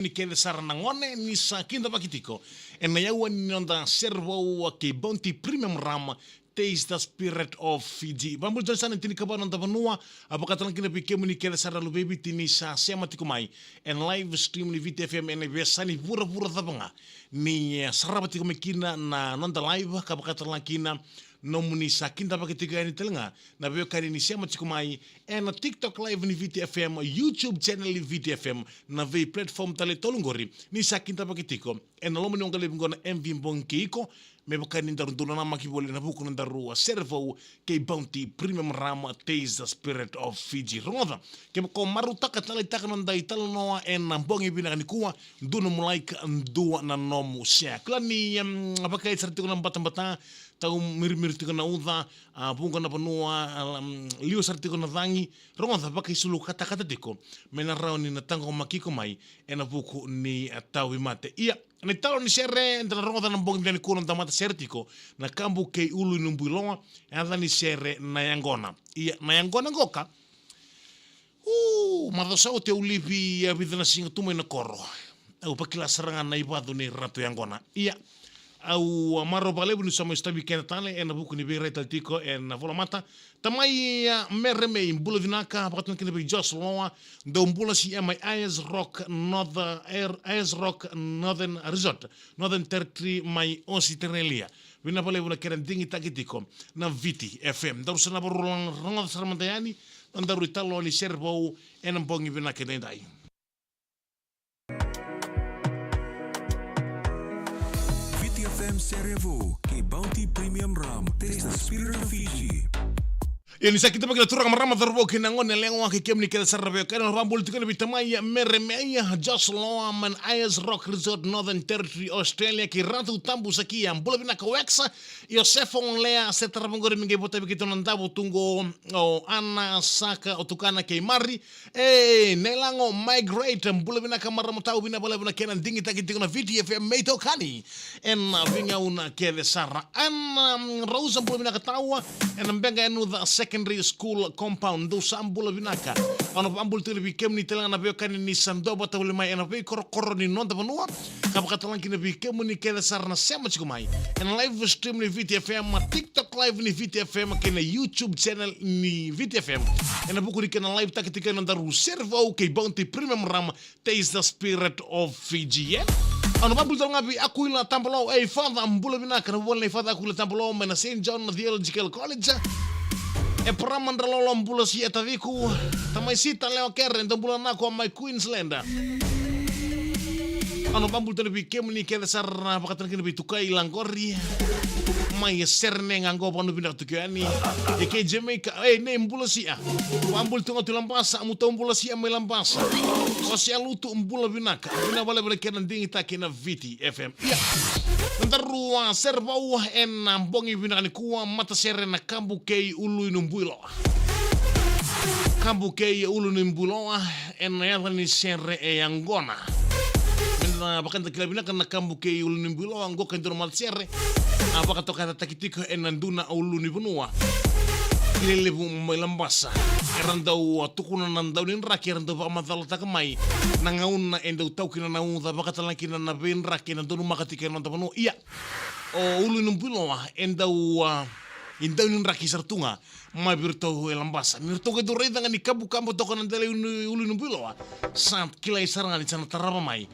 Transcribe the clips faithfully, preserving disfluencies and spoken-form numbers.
ni kece sara na gone ni sa kidavaki tiko ena yaua ni noda sere vou kei Bounty Premium Rum, Taste the Spirit of Fiji. Vabula tale sara na tinikava na noda vanua, a vakatalega kina vei kemuni kece sara na luvei Viti ni sa sema tiko mai ena live stream ni Viti F M ena veiyasani vuravura cava ga ni, e, sarava tiko mai kina na noda live, ka vakatalega kina nomuni sa kidavaki tiko yani tale ga na veiwekani ni sema tiko mai ena TikTok live ni Viti F M, YouTube channel ni Viti F M, na vei platform tale tolu qori ni sa kidavaki tiko ena loma ni waqa levu qo na M V Bogi kei iko, me vaka ni daru dau nanamaki voli ena vuku ni nodaru sere vou kei Bounty Premium Rum, Taste the Spirit of Fiji. Rogoca, kevaka o marautaka, taleitaka na noda italanoa ena bogi vinaka nikua, dua nomu like, dua na nomu share. Kila ni, em, vakayagataki sara tiko na batabata, tau mirimiri tiko na uca, a, vuqa na vanua, a, lam, liwa sara tiko na cagi, rogoca, vakaisulu katakata tiko me na rawa ni na taqomaki iko mai ena vuku ni, a, tauvimate. Ia, na italanoa ni sere eda na rogoca ena bogi vinaka nikua, noda matasere tiko na Kabu kei Ulu ni Builoa, yaca ni sere Na Yaqona. Ia, na yaqona qoka, u, macawa sa oti au livi, a, vica na siga tu mai na koro. Au vakila sara ga na ivacu ni Ratu Yaqona. Ia, au, a, marau vakalevu niu sa mai sotavi keda tale ena vuku ni veirai tale tiko ena volamata. Tamai, a, Mere Mei, bula vinaka, vakatalega kina vei Josh Loa, dau bula sia mai Ayers Rock, North, Ayer-, Ayers Rock Northern Resort, Northern Territory mai Australia. Vinaka vakalevu na kena digitaki tiko na Viti F M. Daru sa na vakarorogo sara mada yani na nodaru italanoa ni sere vou ena bogi vinaka edaidai. Viti F M sere vou kei Bounty Premium Rum. Taste the spirit of Fiji. Ia ni sa kidavaki na turaga, marama, cauravou kei na gone yalewa kei kemuni kece sara na veiwekani, au na vakabula tiko yani vei tamai Mere Mei, Josh Loa mai na Ayers Rock Resort, Northern Territory, Australia, kei Ratu Tabu Sakia, bula vinaka Wexa, Iosefa Olea, se tarava qori me qai vota vei keitou na davo tu qo, o Ana, Saka, o Tukana kei Mari, E, Nailago Migrate, bula vinaka marama tau, vinaka vakalevu na kena digitaki tiko na Viti F M me itokani ena veigauna kece sara. Ana, um, Rausa, bula vinaka tau, ena Beqa Yanuca Secondary School compound, dou sa bula vinaka. Au na vakabula tiko yani vei kemuni tale ga na veiwekani ni sa dua vata voli mai ena veikorokoro ni noda vanua, ka vakatalega kina vei kemuni kece sara na sema tiko mai ena live stream ni Viti F M, TikTok live ni Viti F M kei na YouTube channel ni Viti F M. Ena vuku ni kena live taki tiko na nodaru sere vou kei Bounty Premium Rum, Taste the Spirit of Fiji, e? Au na vakabula tale ga vei Akuila Tabalou, ei Father, bula vinaka, na vuvale nei Father Akuila Tabalou mai na Saint John Theological College. E Parama Dralolo, bula sia taciqu. Tamai Sita Lewa Kere, dou bula vinaka mai Queensland. Au na vakabula tale vei kemuni kece sara, vakatalega kina vei Tukai Laqori mai Sydney, ga qo, vanua vinaka tu yani. E kei Jamaica, e, nei bula sia. Vakabula tu ga tu Labasa, mutou bula sia mai Labasa. O sia lutu, bula vinaka. Vinaka vakalevu na kena digitaki na Viti F M. Ia. Nodaru, a, sere vou ena bogi vinaka nikua, matasere na Kabu kei Ulu ni Builoa. Kabu kei Ulu ni Builoa, ena yaca ni sere e yaqona. Me da vaka da kila vinaka na Kabu kei Ulu ni Builoa, qo e dua na matasere a vakatokayacataki tiko ena dua na ulunivanua kilai levu mai Labasa. Era dau, a, tukuna na daunidraki, era dau vakamacalataka mai na gauna e dau tau kina na uca, vakatalega kina na veidraki e dau donumaka tiko ena noda vanua. Ia, o Ulu ni Builoa e dau, a, e daunidraki sara tu ga mai vei iratou e Labasa. Ni ratou qai dau raica ga ni kabukabu toka na dela i Ulu ni Builoa, sa kilai sara ga ni sa na tarava mai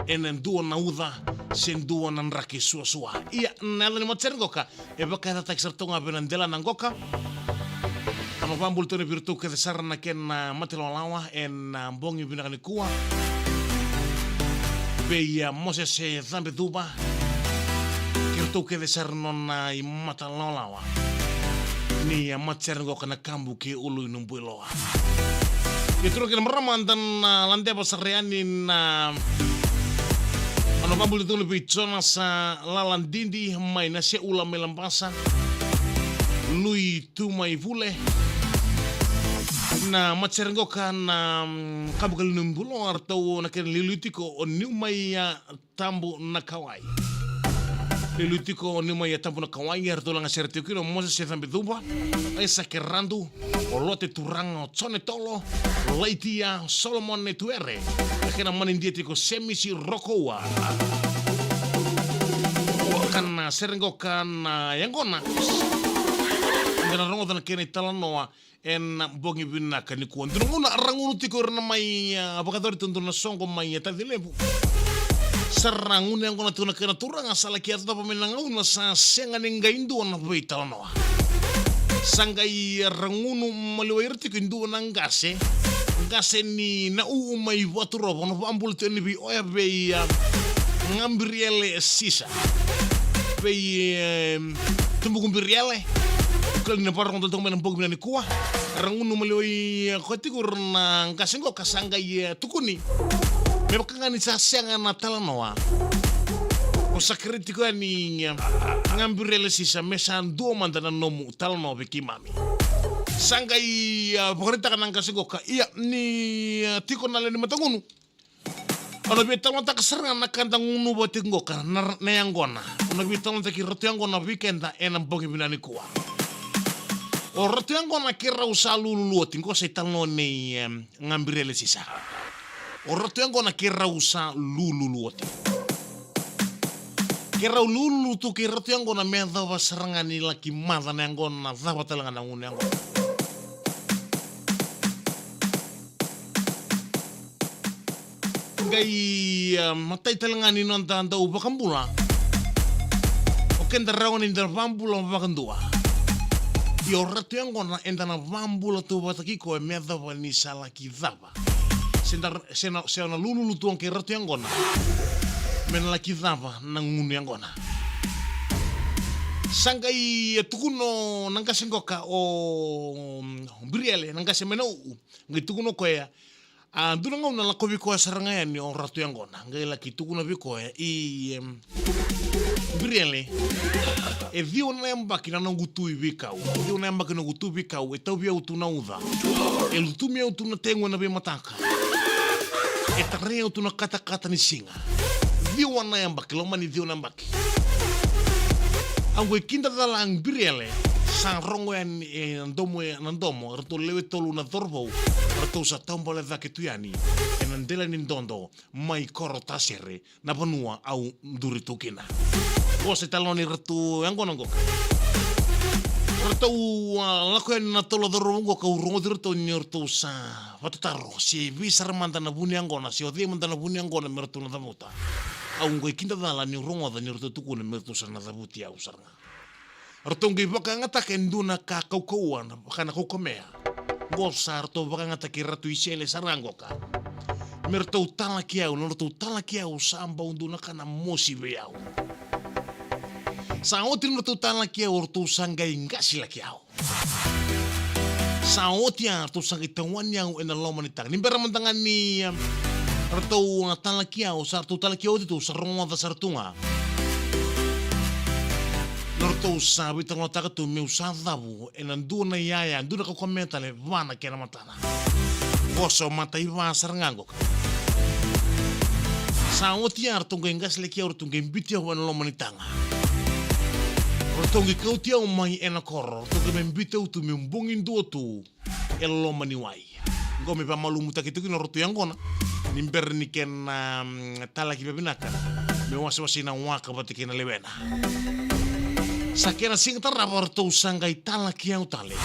ena dua na uca se dua na draki suasua. Ia, na yaca ni matasere qoka e vakayacataki sara tu ga vei na delana qoka. Au na vakabula tu yani vei iratou kece sara na kena mata ilawalawa ena bogi vinaka nikua. Vei, a, Mosese Cabecuva kei iratou kece sara na nona imata lawalawa ni, a, matasere qoka na Kabu kei Ulu ni Builoa. Ia turaga kei na marama, da na ladeva sara yani na, au na vakabula tu yani vei Jonas, a, Laladidi mai Naseula mai Labasa. Lui Tumaivule. Na matasere qoka na, mm, Kabu kei Ulu ni Builoa, ratou na kena liuliu tiko o Niu mai, a, Tabu na Kauai. Liuliu tiko ni mai e Tabu na Kauai, eratou laga sere tiko kina o Moses e Cabe Cuba, Isaac e Radu, o Lote Turaga, o Jone Tolo, Laitia, Solomone Tuere, kei na manidia tiko Semisi Rokoua. Ka na sere qo ka na yaqona. Eda na rogoca na kena italanoa ena bogi vinaka nikua. Dua na gauna ra gunu tiko ira na mai, a, vakayacori tu dua na soqo mai, a, Tacilevu. Sa ra gunu yaqona tiko na kena turaga sa laki yacova mai na gauna sa sega ni qai dua na veitalanoa. Sa qai ra gunu maliwai ira tiko e dua na qase. Qase ni Nauu mai Vaturovo, na vakabula tu yani vei oya vei, a, Gabriele Sisa. Vei, e, Tubuku Biriele. Kali na vakarogo tale tiko mai na bogi vinaka nikua. Ra gunu maliwai, e, koya tiko ira na qase qo ka sa qai, e, tukuni. Me vaka ga ni sa sega na talanoa. Ko sa kerei tiko yani, e, Gabriele Sisa me sa dua mada na nomu talanoa vei keimami. Sa qai, e, vakaraitaka na qase qo ka ia ni, e, tiko na lewe ni matagunu. Au na via talanoataka sara ga na ka da gunuva tiko qo ka na, na yaqona. Au na via talanoataki Ratu Yaqona vei keda ena bogi vinaka nikua. O Ratu Yaqona keirau sa lululu oti, qo sa italanoa nei, em, Gabriele Sisa. O Ratu Yaqona keirau sa lululu oti. Keirau lululu tu kei Ratu Yaqona me yacova sara ga ni laki maca na yaqona, cava tale ga na gunu yaqona. Qai, a, matai tale ga ni noda dau vakabula. O keda rawa ni da vakabula vakadua. Ia o Ratu Yaqona eda na vakabula tu vakataki koya me yacova ni sa laki cava. Se da, se na, se na lululu tu ga kei Ratu Yaqona. Me na laki cava na gunu yaqona. Sa qai tukuna na qase qoka o, mm, Biriele, na qase mai Nauu. Qai tukuna o koya, a, dua na gauna lakovi koya sara ga yani o Ratu Yaqona. Qai laki tukuna vei koya, i, em, Biriele, e ciwa na yabaki na noqu tu i veikau. E ciwa na yabaki na noqu tu i veikau, e tauvi au tu na uca. E lutumi au tu na tegu ena veimataka. E tarai au tu na katakata ni siga. Ciwa na yabaki, loma ni ciwa na yabaki. Au qai kidacala, Biriele, sa rogo yani, e, na domo, e, na domo, ratou lewe tolu na cauravou, ratou sa taubale cake tu yani ena dela ni dodo mai Korotasere, na vanua au duri tu kina. Qo sa italanoa nei Ratu Yaqona qoka. Ratou, a, lako yani na tolu na cauravou qoka, au rogoci ratou ni ratou sa vatataro se vei sara mada na vu ni yaqona, se o cei mada na vu ni yaqona me ratou na cavuta. Au qai kidacala niu rogoca ni ratou tukuna me ratou sa na cavuti au sara ga. Ratou qai vakayagataka e dua na ka kaukauwa, na vaka na kaukamea. Qo sa ratou vakayagataki Ratu Isele sara ga qoka. Me ratou talaki au, na ratou talaki au sa bau dua na ka na mosi vei au. Sa oti na ratou talaki au, ratou sa qai qasilaki au. Sa oti ya, ratou sa qai tawani au ena loma ni taga. Ni bera mada ga ni, em, ratou, a, talaki au, sa ratou talaki au oti tu, sa rogoca sara tu ga. Na ratou sa veitalanoataka tu meu sa cavu ena dua na iyaya, dua na kaukamea tale, va na kena matana. Vosa o mata i va sara ga qoka. Sa oti ya, ratou qai qasilaki au, ratou qai biuti au ena loma ni taga. Ratou qai kauti au mai ena koro, ratou qai mai biuti au tu meu bogi dua tu e loma ni wai. Qo me vakamalumutaki tu kina o Ratu Yaqona ni bera ni kena, mm, talaki vavinaka me wasewase na waka vata kei na lewena. Sa kena siga tarava ratou sa qai talaki au tale.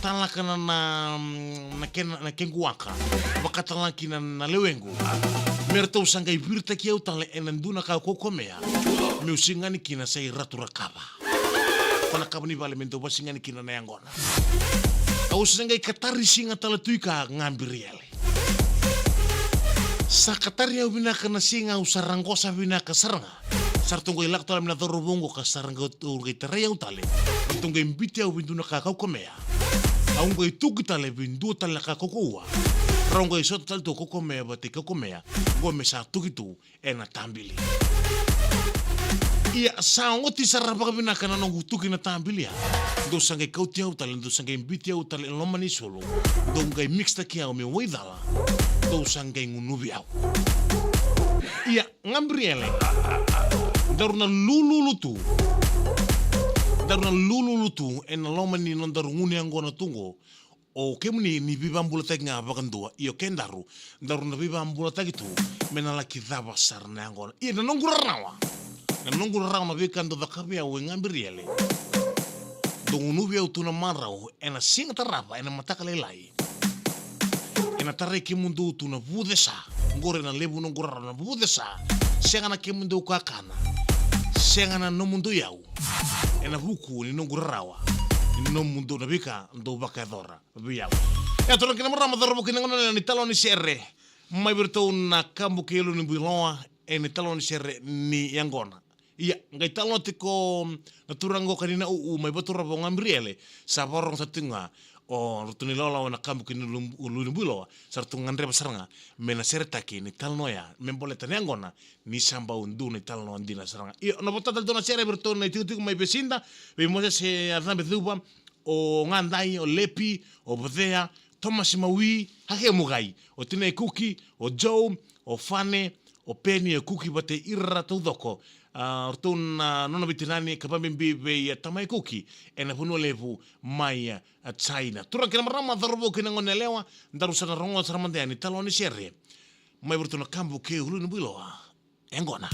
Talaka na, na, mm, na kena, na kequ waka. Vakatalaki na, na lewequ. Me ratou sa qai viritaki au tale ena dua na ka kaukamea. Meu sigani kina sa i Ratu Rakava. Ko na kava ni vale me dau vasigani kina na yaqona. Au sa qai katari siga tale tu i ka, Gabriele. Sa katari au vinaka na siga, au sa raqosa vinaka sara ga. Sa ratou qai lako tale mai na cauravou qo ka sa ratou qai tarai au tale. Ratou qai biuti au vei dua na ka kaukamea. Au qai tuki tale vei dua tale na ka kaukauwa. Rau qai sota tale tu kaukamea vata kei kaukamea. Qo me sa tuki tu ena tabili. Ia, sa oti sara vakavinaka na noqu tuki na tabili ya. Dou sa qai kauti au tale, dou sa qai biuti au tale e loma ni sulu. Dou qai mixtaki au me waicala. Dou sa qai gunuvi au. Ia, Gabriele. Daru na lululu tu. Daru na lululu tu ena loma ni nodaru gunu yaqona tu qo. O kemuni ni veivakabulataki ga vakadua, ia o kedaru, daru na veivakabulataki tu me na laki cava sara na yaqona. Ia na noqu rarawa, na noqu rarawa na veika dau caka vei au e Gabriele. Dau gunuvi au tu na marau ena siga tarava, ena mataka lailai. Ena tarai kemudou tu na vucesa. Qori na levu noqu rarawa, na vucesa. Sega na kemudou kakana. Sega na nomudou iyau. Ena vuku ni noqu rarawa, ni nomudou na veika dou vakayacora vei au. Ia, turaga kei na marama, cauravou kei na goneyalewa, ni talanoa ni sere mai vei iratou na Kabu kei Ulunibuiloa, e, ni talanoa ni sere ni yaqona. Ia, qai talanoa tiko na turaga qo ka ni na uu mai Vaturova o Gabriele, sa vakarorogo sara tiko ga o ratou na ilawalawa na Kabu kei na Ulu-, Ulunibuiloa, sa ratou gadreva sara ga me na seretaki ni talanoa ya, me baleta na yaqona, ni sa bau dua na italanoa dina sara ga. Ia, na vota tale tu na sere vei iratou na itikotiko mai Vesida, vei Mosese Acabe Cuva, o Gadai, o Lepi, o Vocea, Tomasi Mawi, Hake Mukai, o Tina Ekuki, o Joe, o Fane, o Peni Ekuki vata kei ira taucoko. A, o ratou na nona veitinani ka vakabibi vei, a, Tama Ekuki, ena Vanua Levu mai, a, China. Turaga kei na marama, cauravou kei na goneyalewa, daru sa na rogoca sara mada yani na italanoa ni sere mai vei iratou na Kabu kei Ulunibuiloa. Yaqona.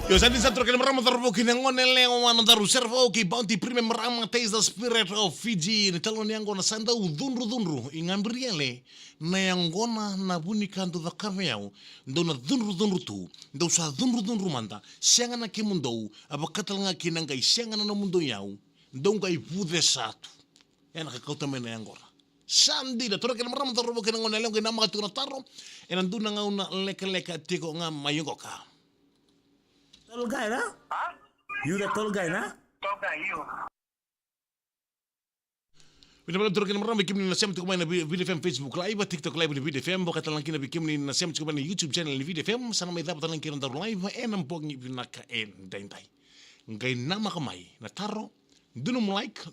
Io, sa ni sa turaga kei na marama, cauravou kei na goneyalewa, na daru serevou kei Bounty Premium Rum, Taste the Spirit of Fiji. Ni talanoa ni yaqona, sa dau cudrucudru i Gabriele na yaqona, na vu ni ka dau cakava o yau. Dou na cudrucudru tu, dou sa cudrucudru mada, sega na kemudou, a vaka tale ga kina qai sega na nomudou iyau, dou qai vucesa tu. Ena ka kauta mai na yaqona. Sa dina, turaga kei na marama, cauravou kei na goneyalewa, qai namaka tiko na taro ena dua na gauna lekaleka tiko ga mai oqo. Tall guy, na? Huh? You the tall guy, na? Tall guy, you. Vinaka vakalevu turaga kei na marama, vei kemuni na sema tiko mai na Vi-, Viti F M Facebook Live, TikTok Live ni Viti F M, vaka tale ga kina vei kemuni na sema tiko mai na YouTube channel ni Viti F M, sa na mai cava tale ga kina na daru live ena bogi vinaka edaidai. Qai namaka mai na taro, dua nomu like,